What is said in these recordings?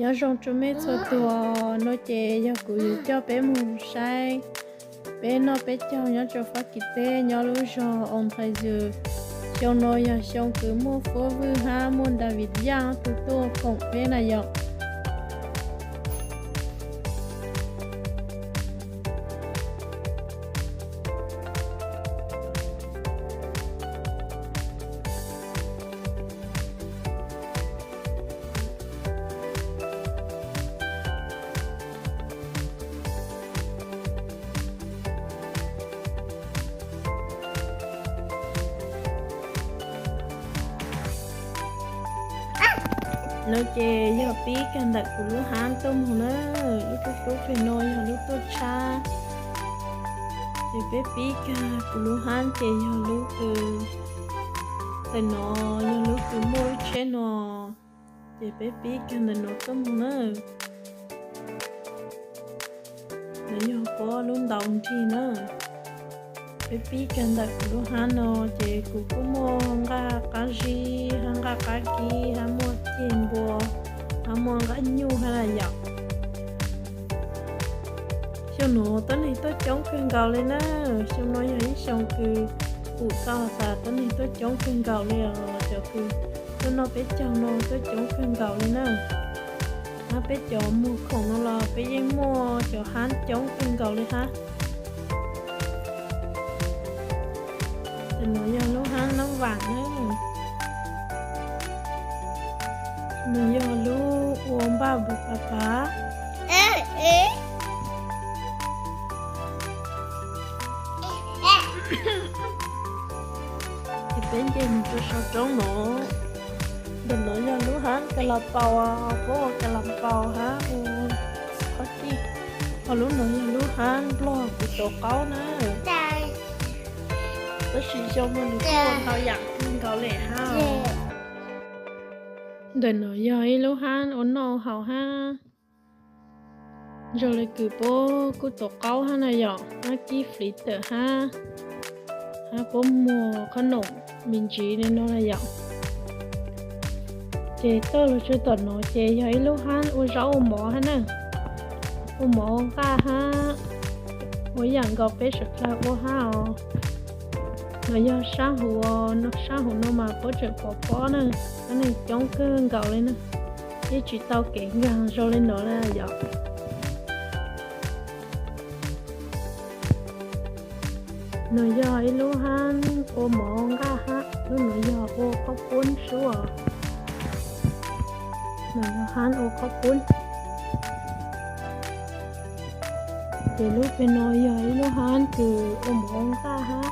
Nyob zoo rau mej txhua tus, no ces yog kuv yuav coj peb mus saib peb noj peb caug nyob rau Fab Kis teb nyob lub zog Au Thai Zws. Xyoo no yog xyoo kws muaj Fuab Vwj hab muaj David Yaj ob tug tuaj koom peb na yom. No ces yog pib kag ntawm kuv lub hab tuaj moog na, lub tub tub peg no yog lub tuaj tshab. Ces peb pib kag kuv lub hab ces yog lub kws, ntawm no yog lub kws muaj lub tsheb no, ces peb pib kag ntawm no tuaj moog na. No yog puab lub ntaus nrig na. Peb pib kag ntawm kuv lub hab no, ces kuv kuj muaj nqaj qab zib hab nqaj qab kib hab muaj ceg npua hab muaj nqaj nyuj hab na yom. Xyoo no tuab neeg tuaj coob kawg nkaus li na. Xyoo no yog ib xyoo kws pum tau tas tuab neeg tuaj coob kawg nkaus li os, cov kws tuaj noj peb caug no tuaj coob kawg nkaus li na. Hab peb cov muag khoom no los peb yeej muaj cov hab coob kawg nkaus li hab. Ntawm no yog lub hab Nab Vam na. Nws yog lub ua npaj npus pav pav. Ces peb nce mus rau saum roob no. Ntawm no yog lub hab Kas Las Paus, puab ua Kas Las Paus hab ua qhob cij. Ho lub no yog lub hab Nplog kuv tuav qaub na. Tab sis xyoo no nws kuj ua ntau yam kawg nkaus li hab. Ntawm no yog ib lub hab ua noj haus hab. Zoo le kws puab kuj tuav qaub hab na yom, hab kib fliv tawm hab, hab puab muag qhob noom me ntsis li no na yom. Ces toj los rau tom no ces yog ib lub hab ua zaub ua mov hab na, ua mov ua nqaj hab, ua yam nkaus peb suav dlawg ua hab os. No yog sab huv, sab huv no mas puab tseem pov pob na, tuab neeg coob kawg nkaus li na, yeej tsis tau kev nkaag zoo li no na yom. No yog ib lub hab ua mov nqaj hab, lub no yog ua qhob pub sub os. No yog hab ua qhob pub. Ces lub peg no yog ib lub hab kws ua mov nqaj hab.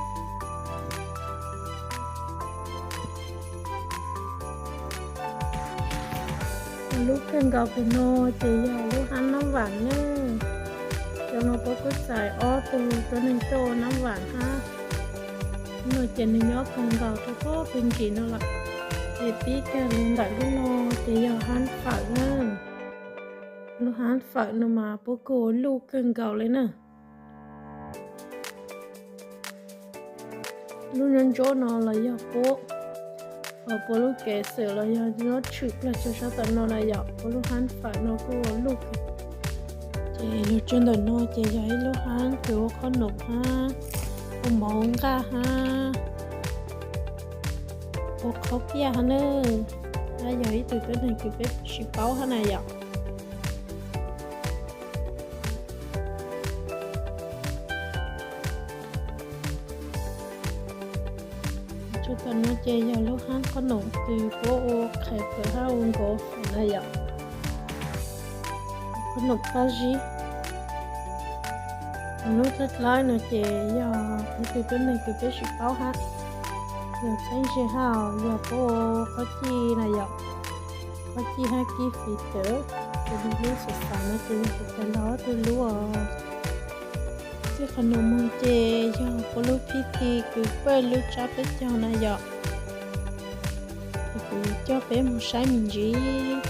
Lub kawg nkaus peg no ces yog lub hab Nab Vam na. Xyoo no puab kuj txais ob tug tuab neeg tuaj ua Nab Vam hab. Lub no ces nws nyob kawg nkaus rau puag peg ntsis no lawm. Ces pib kag li ntawm lub no ces yog hab fawm na. Lub hab fawm no mas puab kuj ua luj kawg nkaus li na. Lub nyob ntsuab no los yog puab, ho puab lub kev xwm los yog nyob tshwm plawg rau sab tom no na yom, puab lub hab fawm no kuj ua luj kawg. Ces los rau ntawm no ces yog ib lub hab kws ua qhob noom hab, ua mov nqaj hab, ua qhob piaj hab na. Hab yog ib tug tuab neeg kws peb sib paub hab na yom. Rau tom no ces yog lub hab qhob noom kws puab ua qhais fawm hab ua nkaus fawm na yom. Qhob noom qab zib. Lub dlaab dlaib no ces yog ib tug tuab neeg kws peb sib paub hab, yog txheeb ze hab, yog puab ua qhob cij na yom. Qhob cij hab kib fij tawv, ces lub xav xav no ces yog kuv tau ntaus ob tug lub os. Txij qhov no moog ces yog puab lub phij thi kws pawj lub tsab peb caug na yom. Ces kuv coj peb moog saib me ntsis.